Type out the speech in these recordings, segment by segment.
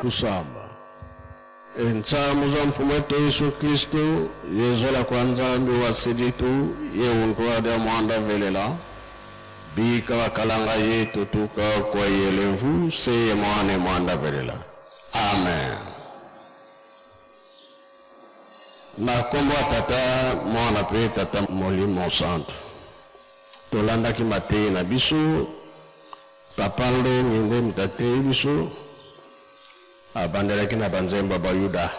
Tusamba. Entsamu za Mfumu wetu Yesu Kristu, yezola kwa Nzambi wa siditu, ye untua dia muanda velela, bika bakalanga yetu tuka kwa yelemvu, seye mwane muanda velela. Amen. Na kombo ya Tata, Mwana pe Tata Molimo Santu. Tolandaki mateyi na biso, Papa Nlongi nde moto ateyi biso, abandelaki na banzembo ya Bayuda,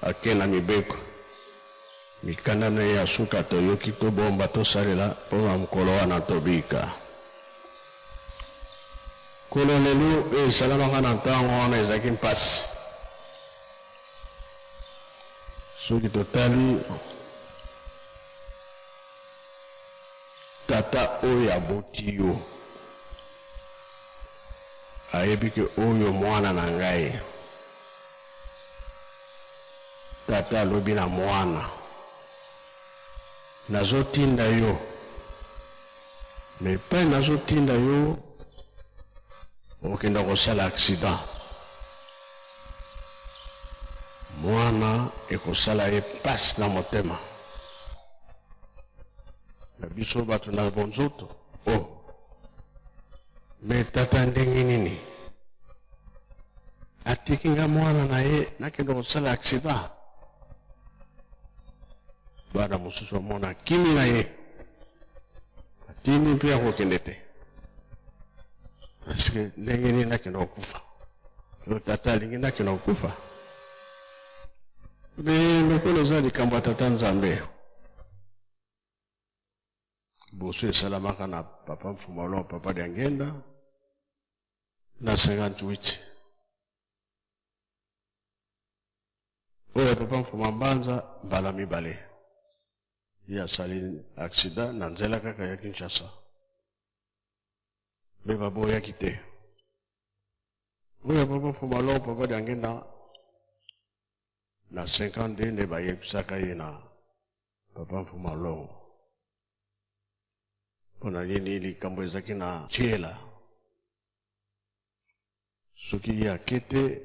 ake na mibeko, mikanda na ye ya suka toyoki tobomba tosalela mpo na mokolo wana tobika. Kolonelu oyo esalamaka na ntango wana ezalaki mpasi. Soki totali tata oyo aboti yo, ayebi ke oyo mwana na ngai. Tata alobi na mwana, nazotinda yo, mais epai nazotinda yo okenda kosala accident. Mwana ekosala ye pasi na motema. Na biso bato na bonzoto, oh, mais tata ndenge nini atiki nga mwana na ye nakende kosala accident? Bana mosusu bamona akimi na ye, atindi mpe akokende te, parce que ndenge nini nakende kokufa? To tata alingi nakende kokufa? Me lokola eza likambo ya tata Nzambe, liboso esalamaka na papa Mfumalo, papa Diangenda na 58. Oyo papa Mfuma Mbanza mbala mibale ye asali accident na nzela kaka ya Kinshasa, me baboyaki te. Oyo papa Mfuma Longo, papa Diangenda na 52 nde bayebisaka ye na papa Mfuma Longo mpona nini likambo ezalaki na tiela. Soki ye ake te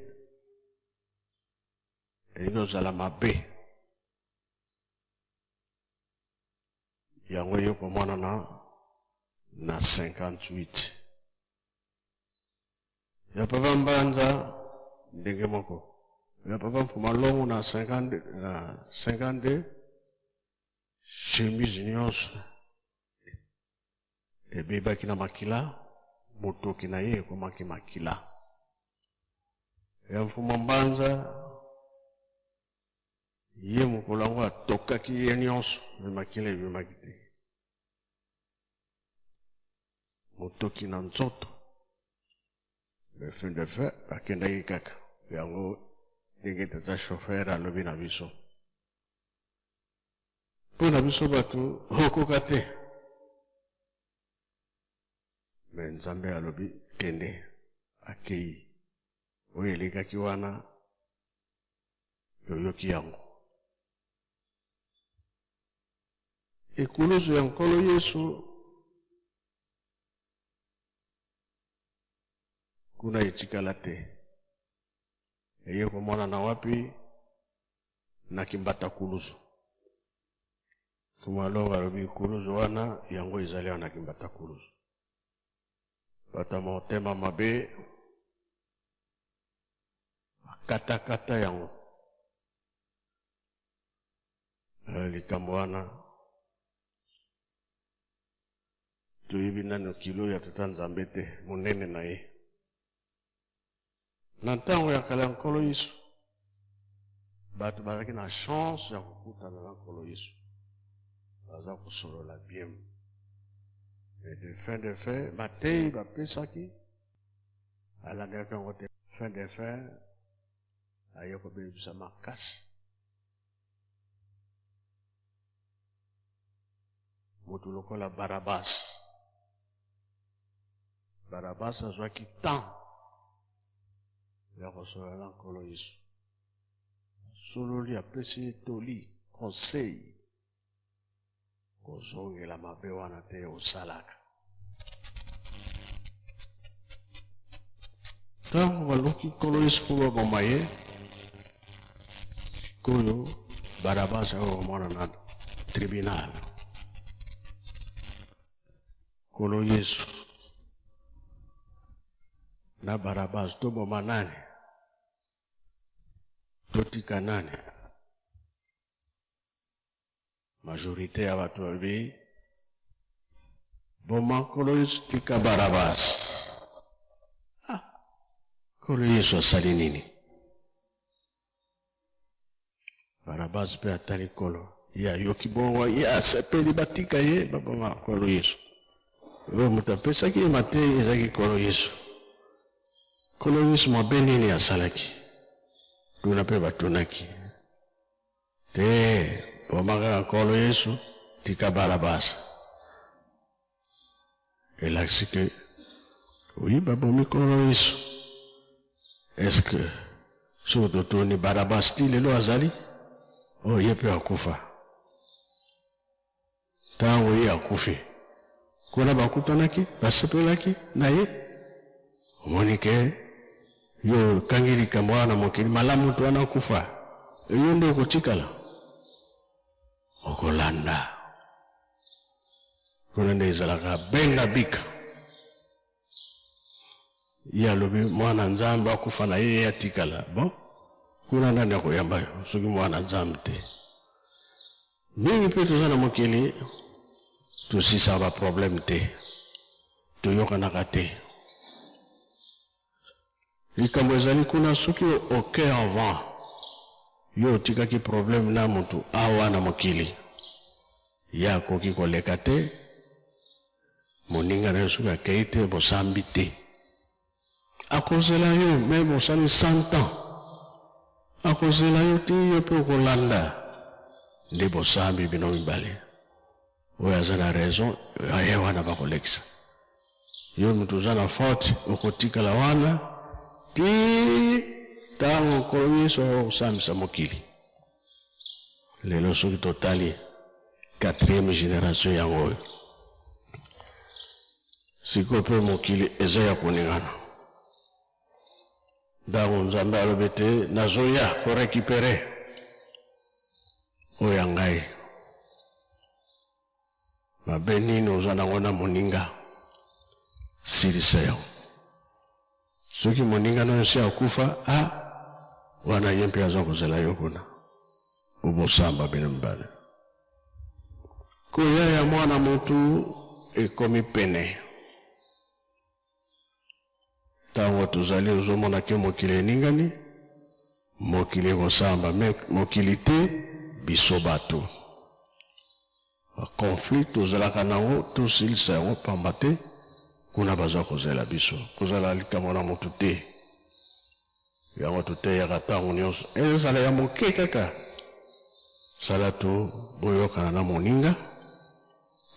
elingi kozala mabe. Yango ye komonana na 58 ya papa Mbanza ndenge moko ya papa Mfuma Longo na 52, na 52 chemise nyonso ebebaki na makila, motoki na ye ekomaki makila. Ya Mfuma Mbanza ye mokolo yango atokaki ye nyonso, me makila ebimaki te. Motoki na nzoto, me fin de fin akendaki kaka. Yango ndenge tata chauffeur alobi na biso, mpo na biso bato okoka te, me Nzambe alobi kende, akei. Oyo elekaki wana toyoki yango. Ekulusu ya Nkolo Yesu kuna etikala te, eye komonana wapi? Na Kimbata Kulusu. Mfumu Alongo alobi kulusu wana yango ezali wana na Kimbata Kulusu. Bato ya motema mabe bakatakata yango. Likambo wana toyebi nano kilo ya tata Nzambe te, monene na ye. Na ntango ya kala ya Nkolo Yesu, bato bazalaki na chance ya kokutana na Nkolo Yesu, baza kosolola bien. Mais de fin de fin, mateyi bapesaki alandaki yango te. Fin de fin aye kobebisa makasi. Moto lokola Barabas. Barabas azwaki temps ya kosolola na Nkolo Yesu. Asololi, apesi ye toli, conseil, kozongela mabe wana te osalaka. Ntango baluki Nkolo Yesu mpo baboma ye, sikoyo Barabasi akokomona na tribunal. Nkolo Yesu na Barabasi, toboma nani? Totika nani? Majorite ya bato balobi boma Nkolo Yesu, tika Barabas. Ah, Nkolo Yesu asali nini? Barabas mpe atali Nkolo, ye ayoki bongo, ye asepeli, batika ye, baboma Nkolo Yesu. Oyo moto apesaki ye mateyi ezalaki Nkolo Yesu. Nkolo Yesu mabe nini asalaki? Tuna mpe batunaki. Te, boma kaka Nkolo Yesu, tika Barabas. Elakisi ke oui, babomi Nkolo Yesu. Est-ce que soki totuni Barabas ti lelo azali? Oh, ye mpe akufa. Ntango ye akufi, kuna bakutanaki, basepelaki na ye. Omoni ke yo okangi likambo wana na mokili, malamu moto wana akufa, yo nde okotikala, okolanda. Kuna nde ezalaka benga bika. Ye alobi mwana Nzambe akufa na ye, ye atikala. Bon, kuna nani akoyamba yo soki mwana Nzambe te? Mingi mpe toza na mokili, tosisaka ba problème te, toyokanaka te. Likambo ezali kuna, soki oke avant yo otikaki problème na mutu awa na mokili, ye akoki koleka te. Moninga nayo soki akeyi te bosambi te akozela yo meme osali 100 ans akozela yo ti yo pe okolanda nde bosambi bino mibale oyo aza na raison aye wana bakolekisa yo mutu oza na faute okotikala wana ti tango Nkolo Yesu akosambisa mokili. Lelo soki totali quatrième generation yango oyo sikoyo mpe mokili eza ya koningana. Ntango Nzambe alobi ete nazoya ko recuperer oyo ya ngai, mabe nini oza nango na moninga, silisa yango. Soki moninga nayo esi akufa, ah, wana ye mpe aza kozela yo kuna po bosamba bino mibale. Koya ya mwana mutu ekomi pene. Tango tozali ozomona ke mokili eningani, mokili ekosamba mais mokili te, biso batu. Ba conflits tozalaka nango tosilisa yango pamba te kuna baza kozela biso. Kozala likambo na mutu te. Yango toteyaka tango nionso ezala ya moke kaka sala to boyokana na moninga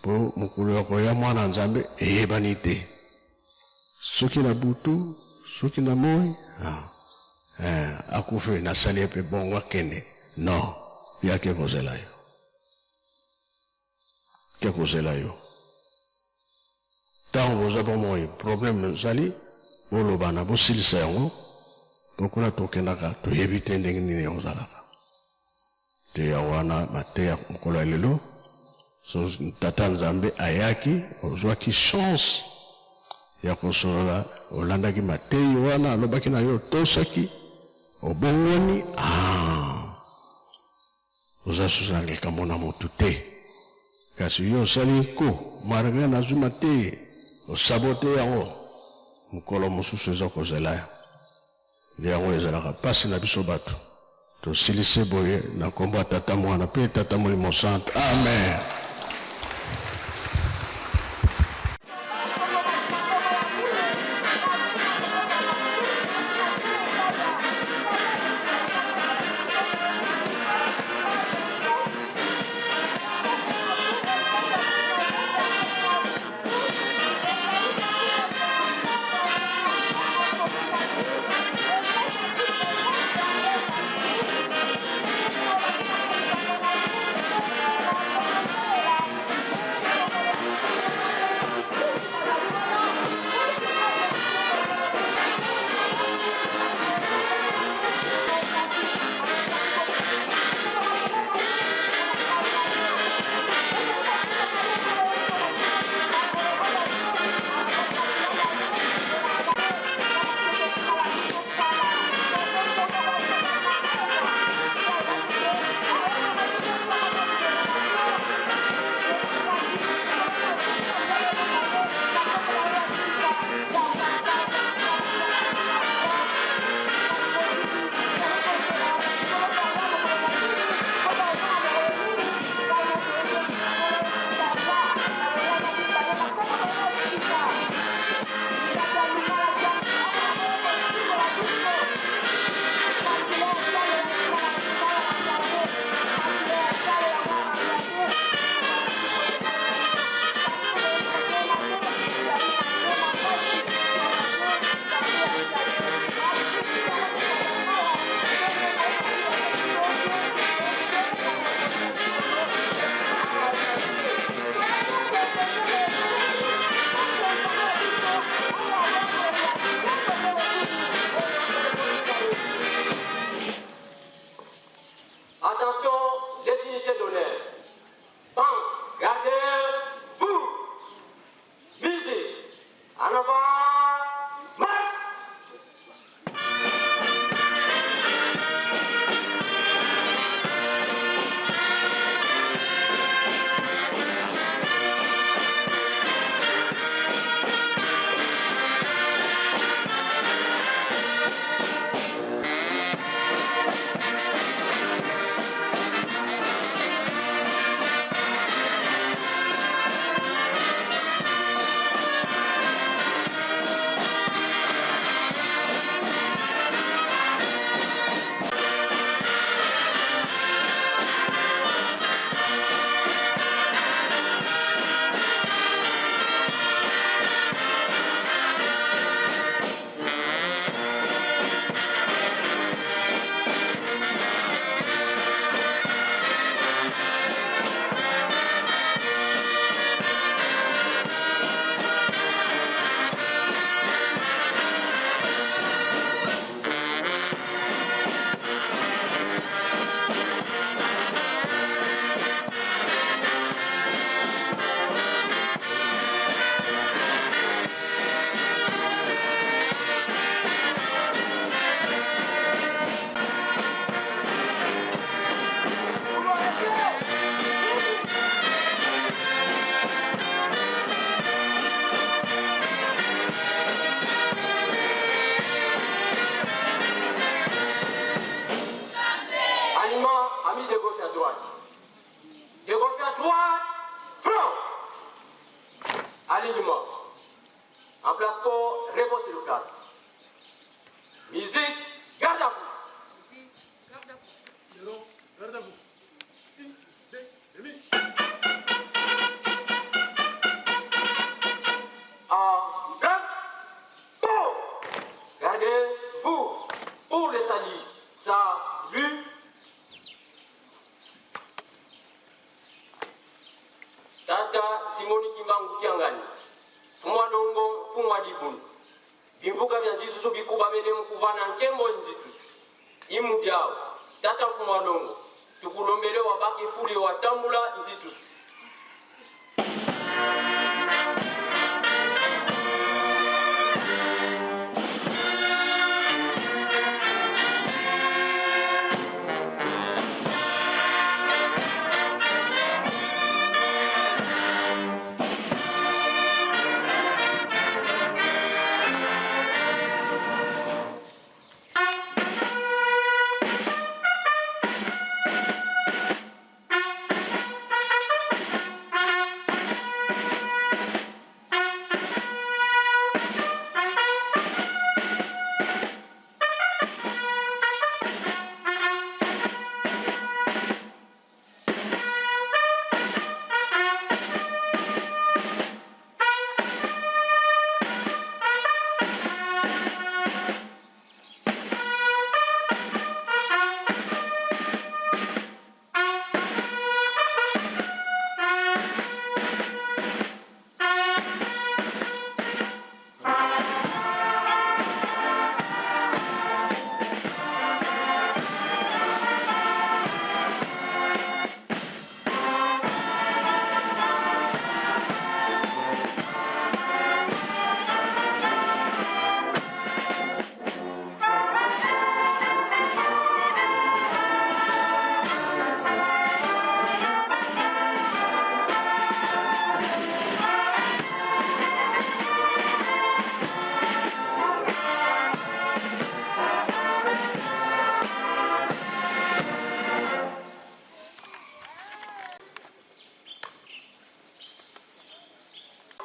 po mokolo ya koya mwana Nzambe eyebani te. Soki na butu soki na moyi ah eh akufi nasali ye pe bongo akende non ye ake kozela yo. Ke kozela yo. Tango boza bomoi problème ezali bolobana bosilisa yango po kuna tokendaka toyebi te ndenge nini ekozalaka. Teya wana mateya mokolo ya lelo so tata Nzambe ayaki ozwaki chance ya kosolola olandaki mateyi wana alobaki na yo otosaki obongwani aah oza susu na likambo na mutu te kasi yo osali nko malgre nazwi mateyi osabote yango mokolo mosusu eza kozela yo nde yango ezalaka pasi na biso batu tosilisi boye na nkombo ya tata mwana pe tata molimo santu amen. Repose le casque. Musique, garde à vous. Musique, garde à vous. Pierrot, garde à vous. Une, deux, demi. En place, go. Gardez-vous pour le salut. Salut. Tata Simoni Kimbangu Kiangani, Mfumwa Dongo, Mfumwa Dibunu, bimvuka bya nzitusu bikuba bene mukuvana nkembo nzitusu imudiawo tata Mfumwa Dongo tukulombele wabaki fuli watambula nzitusu.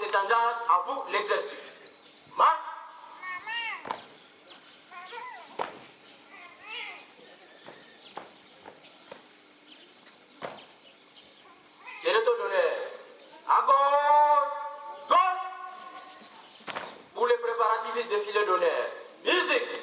L'étendard, à vous l'exercice. Marche. Direto d'honneur. À gauche, gauche. Pour les préparatifs du défilé d'honneur. Musique.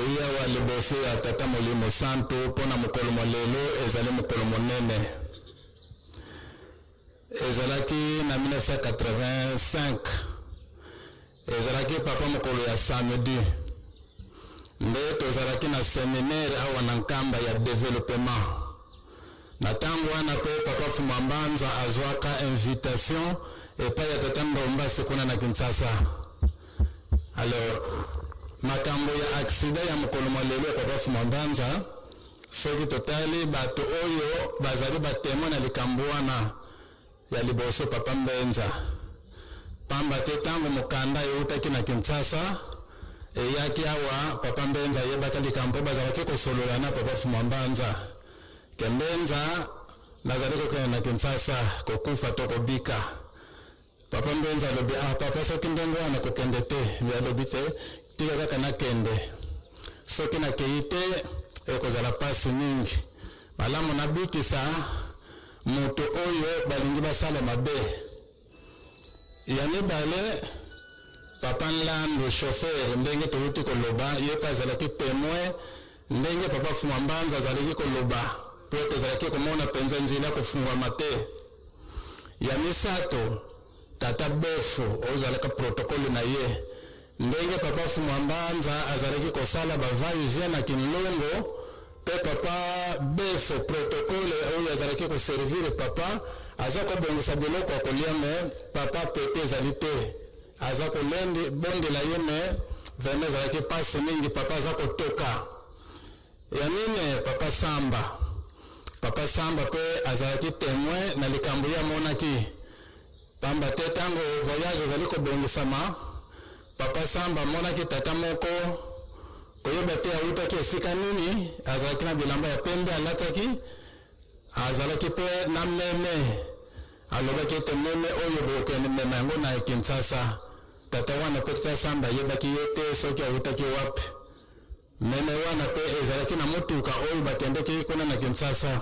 Toyi awa liboso ya Tata Molimo Santu mpo na mokolo mwa lelo ezali mokolo monene. Ezalaki na 1985, ezalaki papa mokolo ya samedi nde tozalaki na seminaire awa na Nkamba ya developpement. Na tango wana pe papa Fuma Mbanza azuaka invitation epai ya tata Ndombasi kuna na Kinshasa. Alors makambo ya accident ya mokolo mwa lelo ya papa Fuma Mbanza, soki totali bato oyo bazali ba temoin na likambo wana, ya liboso papa Mbenza, pamba te tango mokanda ewutaki na Kinshasa eyaki awa, papa Mbenza ayebaki likambo mpo bazalaki kosolola na papa Fuma Mbanza ke Mbenza nazali kokende na Kinshasa kokufa to kobika. Papa Mbenza alobi ah papa soki ndenge wana kokende te, ye alobi te tika kaka nakende, soki nakeyi te ekozala pasi mingi, malamu nabikisa moto oyo balingi basala mabe. Ya mibale papa Nlandu chauffeur ndenge towuti koloba ye pe azalaki temoin ndenge papa Fuma Mbanza azalaki koloba po ete ezalaki komona penza nzela kofungwama te. Ya misato, tata Befo oyo ozalaka protocole na ye, ndenge papa Fumua Mbanza azalaki kosala ba va et vient na Kinlongo pe papa Befo protocole oyo azalaki ko servir papa aza kobongisa biloko ya kolia mais papa appetit ezali te aza kolendi bondela ye mais vraiment ezalaki pasi mingi papa aza kotoka. Ya mine papa Samba. Papa Samba pe azalaki temoin na likambo ye amonaki. Pamba te tango voyage ezali kobongisama, papa Samba amonaki tata moko, koyeba te awutaki esika nini, azalaki na bilamba ya pembe alataki, azalaki pe na meme. Alobaki ete meme oyo bokokende mema yango na Kinshasa. Tata wana pe tata Samba ayebaki ye te soki awutaki wapi. Meme wana pe ezalaki na motuka oyo bakendeki kuna na Kinshasa.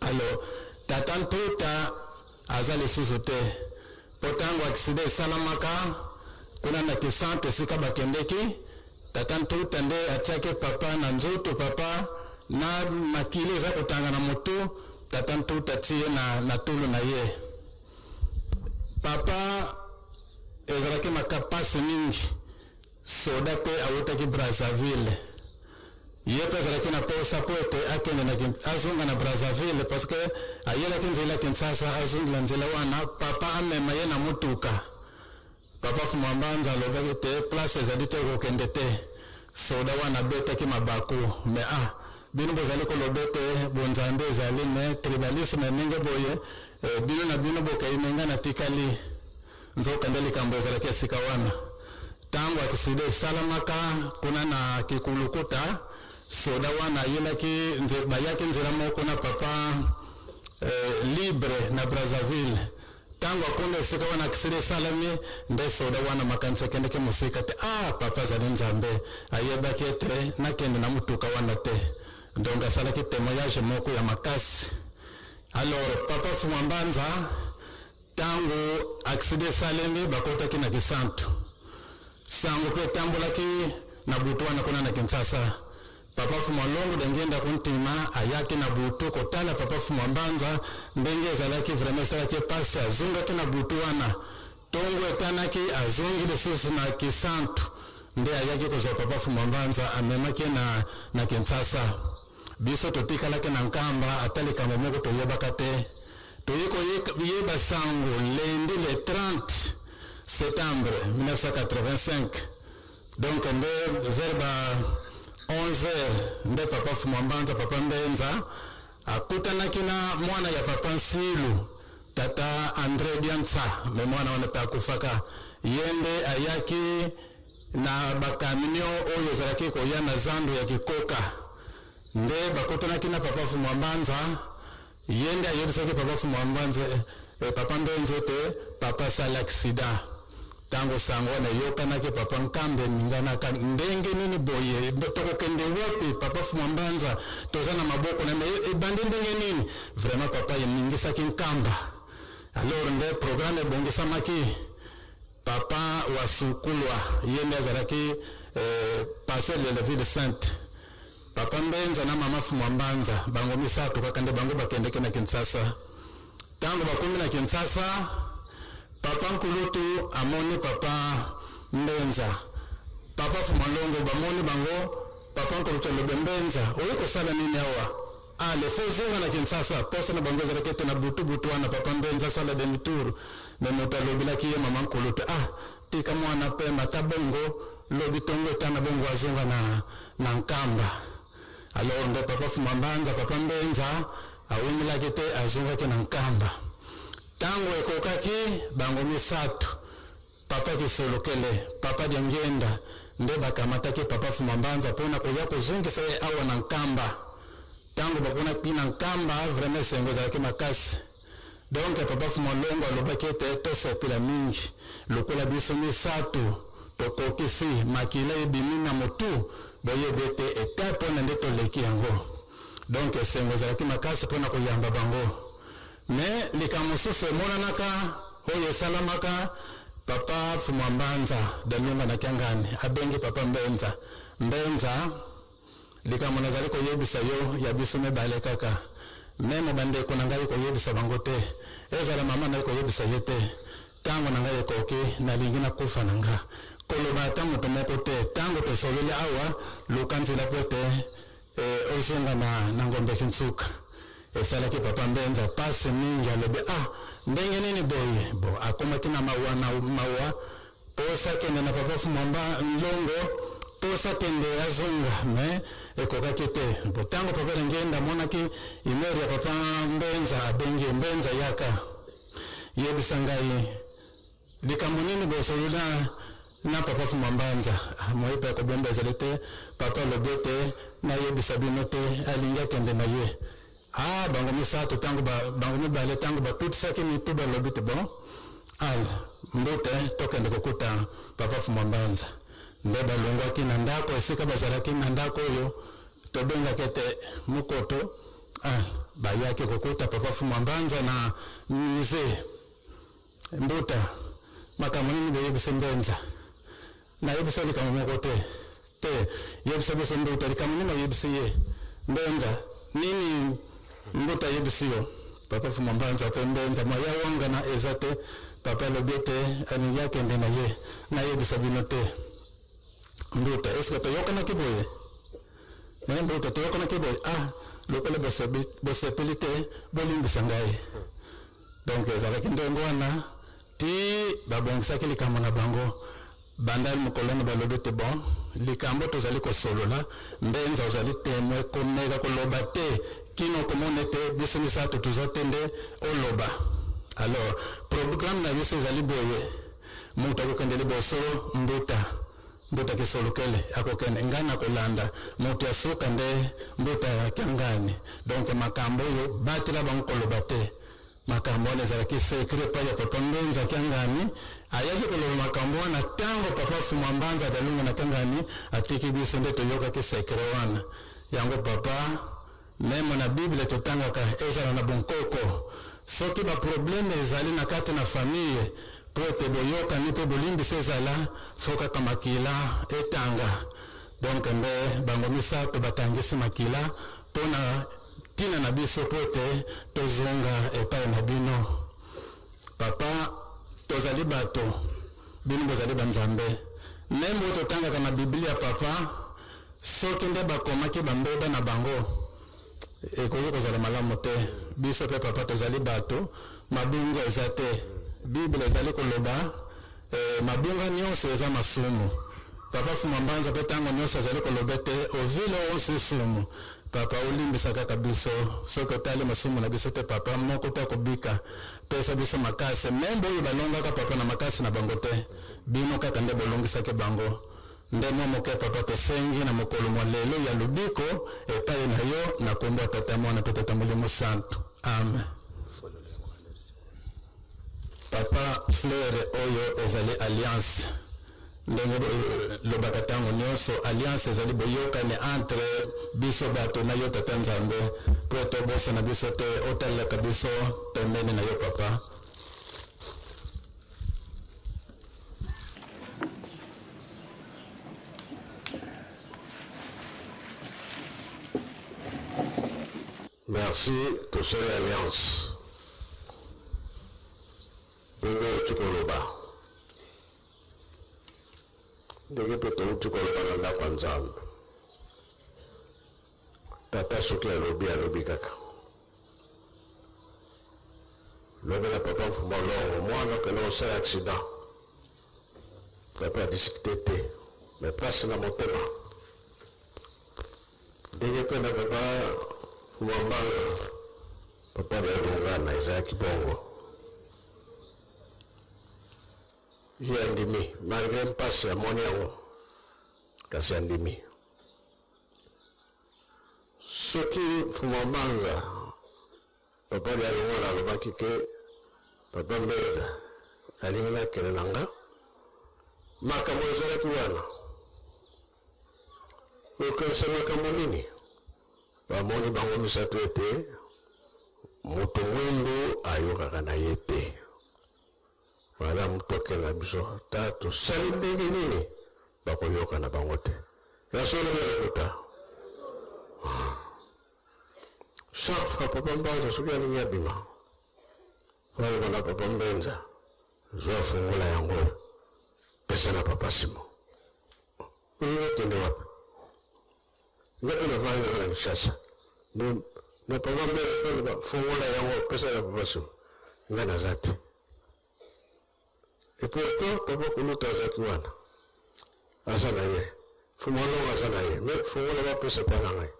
Alors, tata Ntuta aza lisusu te po tango accident esalamaka kuna na Kisantu esika bakendeki, tata Ntuta nde atiaki papa na nzoto, papa na makila eza kotanga na mutu, tata Ntuta atie ye na, na tulu na ye. Papa ezalaki maka pasi mingi. Soda pe awutaki Brazzaville. Ye pe azalaki na posa po ete akende na azonga na Brazzaville parce que ayelaki nzela Kinshasa azongela nzela wana papa amema ye na mutuka. Papa Fumua Mbanza alobaki te place ezali te okokende te. Soda wana abetaki mabaku mais ah bino bozali koloba ete bonzambe ezali mais tribalisme ndenge boye eh, bino na bino bokeyi mais ngai natikali. Nzokande likambo ezalaki esika wana tango akisida esalamaka kuna na Kikulukuta, soda wana ayelaki bayaki nzela moko na papa eh, Libre na Brazzaville. Tango akunda esika wana akisida esalami, nde soda wana makanisi ekendeki mosika te, ah papa azali Nzambe, ayebaki ete nakende na motuka wana te. Donc asalaki temoignage moko ya makasi. Alors papa Fuma Mbanza Tango accident esalemi, bakotaki na Kisantu. Sango pe etambolaki na butu wana kuna na Kinshasa. Papa Fumua Longo Diangienda Kuntima ayaki na butu kotala Papa Fumua Mbanza ndenge ezalaki vraiment esalaki ye pasi, azongaki na butu wana. Tongo etanaki azongi lisusu na Kisantu nde ayaki kozua Papa Fumua Mbanza amemaki ye na na Kinshasa. Biso totikalaki na Nkamba ata likambo moko toyebaka te. Toye koyeba sango lundi le 30 septembre 1985 donc nde vers ba 11 heures nde papa Fumua Mbanza, papa Mbenza akutanaki na mwana ya papa Nsilu, tata Andre Diansa, mais mwana wana pe akufaka. Ye nde ayaki na ba camion oyo ezalaki koya na zando ya Kikoka nde bakutanaki na papa Fumua Mbanza. Ye nde ayebisaki papa Fumua Mbanze, eh, papa Mbenze ete papa asali accident. Tango sango wana eyokanaki, papa Nkambe eninganaka, ndenge nini boye, tokokende wapi? Papa Fumua Mbanza toza na maboko na ye, ebandi ndenge nini? Vraiment papa eningisaki Nkamba. Alors nde programme ebongisamaki. Papa Wasukulwa ye nde azalaki eh, parcelle de la ville sainte. Papa Mbenza na mama Fumwa Mbanza bango misato kaka nde bango bakendeke na Kinshasa. Ntango bakomi na Kinshasa, papa Nkulutu amoni papa Mbenza, papa Fumwa Longo bamoni bango. Papa Nkulutu alobi, Mbenza, oye kosala nini awa? Ale fo zonga na Kinshasa. Posa na bango ezalaki ete na butu butu wana papa Mbenza asala demi tour, me moto alobelaki ye mama Nkulutu, ah, tika mwana pema ata bongo lobi tongo etana bongo azonga na, na Nkamba. Alors nde papa Fuma Mbanza, papa Mbenza awumelaki te, azongaki na Nkamba. Ntango ekokaki bango misato, papa Kisolokele, papa Diangienda nde bakamataki papa Fuma Mbanza mpona koya kozongisa ye awa na Nkamba. Ntango bakonaki na Nkamba, vraiment esengo ezalaki makasi. Donc papa Fuma Longo alobaki ete tosepela mingi lokola biso misato tokokisi makila ebimi na motu, boyebi ete etape wana nde toleki yango. Donc esengo ezalaki makasi mpona koyamba bango. Me likambo mosusu emonanaka oyo esalamaka, papa Fuma Mbanza Dalunga na Kiangani abengi papa Mbenza. Mbenza, likambo nazali koyebisa yo ya biso mibale kaka, meme bandeko na ngai koyebisa bango te, ezala mama na yo koyebisa ye te. Ntango na ngai ekoki, nalingi nakufa na nga, koloba ata moto moko te. Ntango tosololi awa, luka nzela po ete e, ozonga na, na Ngombe Kinsuka. Esalaki papa Mbenza pasi mingi, alobi, ah, ndenge nini boye? Bo akomaki na mawa na mawa, posa kende na papa Fumamba Nlongo, posa kende azonga, me ekokaki te. Bo ntango papa Lengenda amonaki imeri ya papa Mbenza, abengi ye, Mbenza yaka, yebisa ngai likambo nini bosolola na papa Fuma Mbanza. Moyebi ya kobomba ezali te. Papa alobi ete nayebisa bino te, alingi akende na ye. Ah, bango misato ntango ba, bango mibale ntango batutisaki mitu balobi te, bon al mbute tokende kokuta papa Fuma Mbanza. Nde balongwaki na ndako esika bazalaki na ndako oyo tobengaka ete Mokoto. Ah, bayaki kokuta papa Fuma Mbanza na musée. Mbuta, makambo nini boyebisi Mbenza? Nayebisa likambo moko te. Te, yebisa biso Mbuta, likambo nini oyebisi ye? Mbenza, nini Mbuta ayebisi yo? Papa Fuma Mbanza pe Mbenza, mwa ya wangana eza te. Papa alobi ete alingi akende na ye. Nayebisa bino te. Mbuta, eske toyokanaki boye? Eh, Mbuta, toyokanaki boye? Ah, lokola bosepeli te, bolimbisa ngai. Donc ezalaki ndenge wana ti babongisaki likambo na bango. Banda mokolo wana balobi ete bon, likambo tozali kosolola, Mbenza ozali temwe, komeka koloba te kino okomona ete biso misato toza te nde oloba. Alors programme na biso ezali boye, moto akokende liboso Mbuta, Mbuta Kisolokele akokende, ngai nakolanda, moto ya suka nde Mbuta ya Kiangani. Donc makambo oyo batela bango koloba te. Makambo wana ezalaki secret epai ya papa Mbenza Kiangani. Ayaki koloba makambo wana ntango papa Fuma Mbanza Dalunga na Kiangani atiki biso, nde toyokaki secret wana. Yango papa, meme na Bible totangaka ezala na bonkoko, soki ba problème ezali na kati na famille, po ete boyokani mpe bolimbisi ezala, fo kaka makila etanga. Donc nde bango misato batangisi makila mpo na tina na biso, po ete tozonga epai na bino. Papa, tozali bato, bino bozali banzambe. Meme oyo totangaka na Biblia papa, soki nde bakomaki bambeba na bango, ekoki kozala malamu te. Biso pe papa tozali bato, mabunga eza te. Bible ezali koloba eh, mabunga nyonso eza masumu. Papa Fuma Mbanza pe tango nyonso azali koloba ete ovile onso esumu. Papa olimbisa kaka biso, soki otali masumu na biso te papa, moko te akobika. Pesa biso makasi, membe oyo balongaka papa na makasi na bango te, bino kaka nde bolongisaki bango. Nde mwa moke papa tosengi na mokolo mwa lelo ya lobiko epai na yo, na kombo ya Tata, Mwana pe Tata Molimo Santu. Amen. Papa, fleur oyo ezali alliance. Ndenge bolobaka tango nyonso, alliance ezali boyokani entre biso bato na yo Tata Nzambe, po ete obosana biso te, otalelaka biso pembeni na yo papa. Merci tosali alliance ndenge outi koloba ndenge mpe touti koloba na ndako ya Nzambe. Tata soki alobi alobi kaka. Lobela papa Mfuma Longo mwana okende kosala accident. Papa adiskite te mais pasi na motema. Ndenge mpe na papa Mfuma Mbanga papa Dialungana ezalaki bongo. Ye andimi malgre mpasi amoni yango kasi andimi. Soki Mfuma Mbanza papa Dialungana alobaki ke papa Mbenza nalingi nakende na nga, makambo ezalaki wana. Okanisa makambo nini? Bamoni bango misato ete moto mwindu ayokaka na ye te. Malamu tokende na biso, ta tosali ndenge nini bakoyoka na bango te. Ya solo mpe lokuta? Chaque fois papa Mbanza soki alingi abima, aloba na papa Mbenza, zwa fungola yango oyo, pesa na papa Simon. Olingi okende wapi? Nga mpe navandi na Kinshasa. Na papa Mbenza aloba fungola yango, pesa na papa Simon. Nga naza te. Et pourtant papa kulutu azalaki wana. Aza na ye. Mfumu Alongo aza na ye. Mais fungola bapesa mpa na ngai.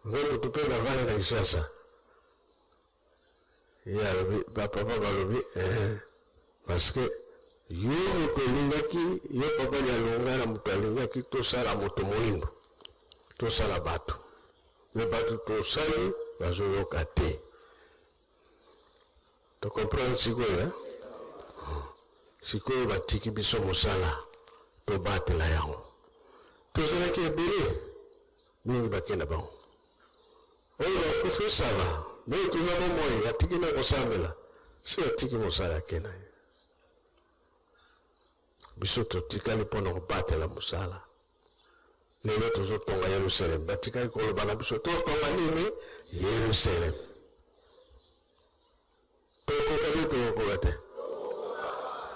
Ngai motu mpe navandi na Kinshasa. Ye alobi, ba papa balobi, eh, parce que yo moto olingaki, yo papa Dialungana moto alingaki tosala moto moyindo, tosala bato. Mais bato tosali bazoyoka te. To comprendre sikoyo eh? Sikoyo batiki biso mosala tobatela yango. Tozalaki ebele mingi bakenda bango. Oyo bakufi sala, mais toza bomoi atiki na kosambela. Si atiki mosala akenda ye. Biso totikali mpo na kobatela mosala. Lelo tozotonga Yerusalem. Batikali koloba na biso totonga nini? Yerusalem. Tokoka te, tokokoka te.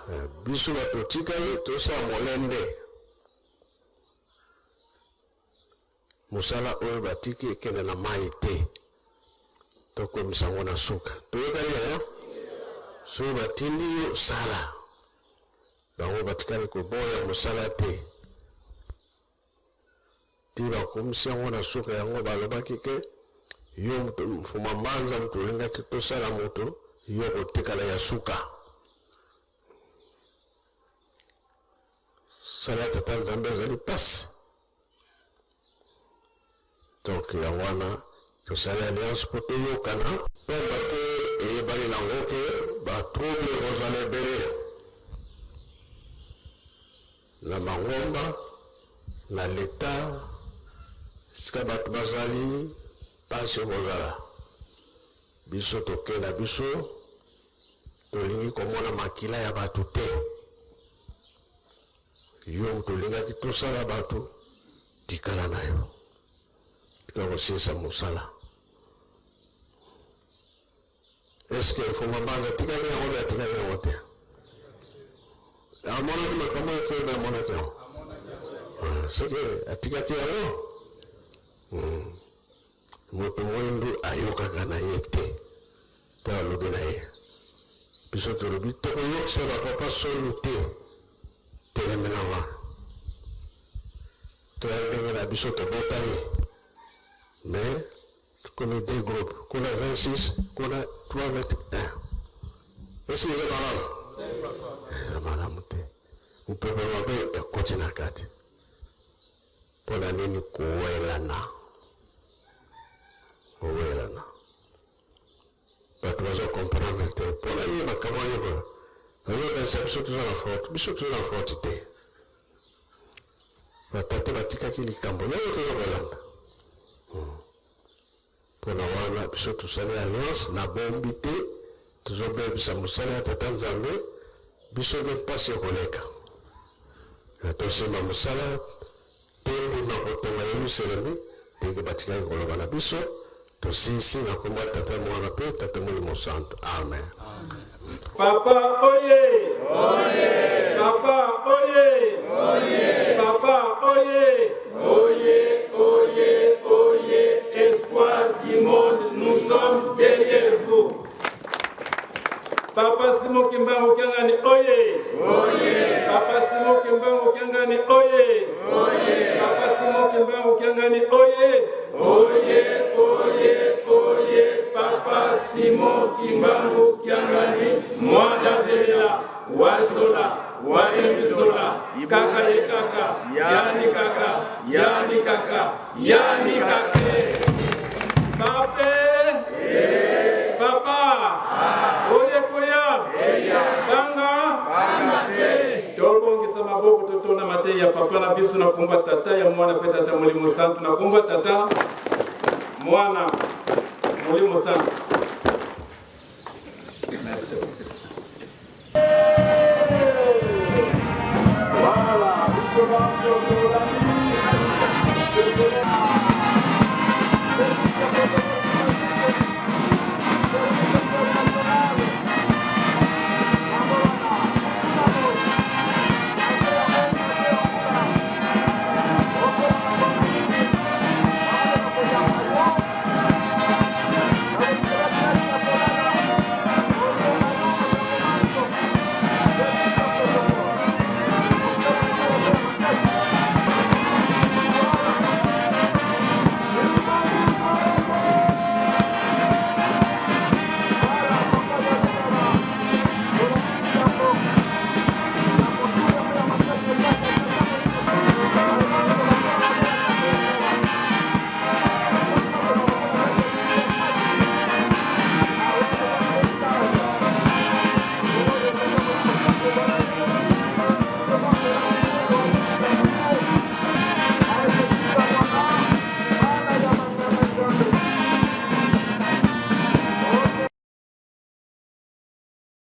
Eh, biso bato totikali tosala molende. Mosala oyo batiki ekende na mai te. Tokomisa yango na suka. Toyokani yaya? Soki batindi yo sala. Bango batikali koboya mosala te. Ti bakomisi yango na suka yango balobaki ke yo Mfuma Mbanza moto olingaki tosala moto yo okotikala ya suka. Sala tata Nzambe ezali pasi. Donc yango wana tosali alliance mpo toyokana, pamba te eyebani nango ke ba trouble ekozala ebele na mangomba, na leta, esika bato bazali, pasi ekozala. Biso toke na biso, tolingi komona makila ya bato te. Yo moto olingaki tosala bato, tikala na yo, tika kosilisa mosala. Eske Mfuma Mbanza atikaki yango mpe atikaki yango te? Amonaki makambo oyo mpe amonaki yango, ah, soki atikaki yango hmm. Moto mwindu ayokaka na ye te to alobi na ye. Biso tolobi tokoyokisa ba papa soni te. Telemela wana. Toya ndenge na biso tobotami. Mais tokomi deux groupes. Kuna 26, kuna 3 21. Esi eza malamu? Eza malamu te. Mopepe mabe ekoti na kati. Mpo na nini kowelana? Kowelana. Bato bazo comprendre te. Mpo na nini bakabwani boye? Bazokanisa biso toza na faute. Biso toza na faute te. Batata batikaki likambo yango toza kolanda. Mpo na wana biso tosali alliance na bombi te, tozobebisa mosala ya Tata Nzambe, biso nde mpasi ekoleka. Na tosimba mosala, tondima kotonga Yelusalemi ndenge batikaki koloba na biso. Tosilisi na kombo ya Tata, Mwana mpe Tata Molimo Santu. Amen. Papa oye! Oye! Papa oye! Oye! Papa oye! Oye, oye, oye, espoir du monde, nous sommes derrière vous. Papa Simon Kimbangu Kiangani oye! Oye! Papa Simon Kimbangu Kiangani oye! Oye! Papa Simon Kimbangu Kiangani oye! Oye, oye, oye, Papa Simon Kimbangu Kiangani, Mwanda Zela, Wazola, Waemizola, Kaka ye kaka, Yani kaka, Yani kaka, Yani kaka. Pape! Papa! Oye koya! Banga! Tobongisa maboko totona mateyi ya papa na biso na komba tata ya mwana mpe tata molimo santu na komba tata mwana molimo santu.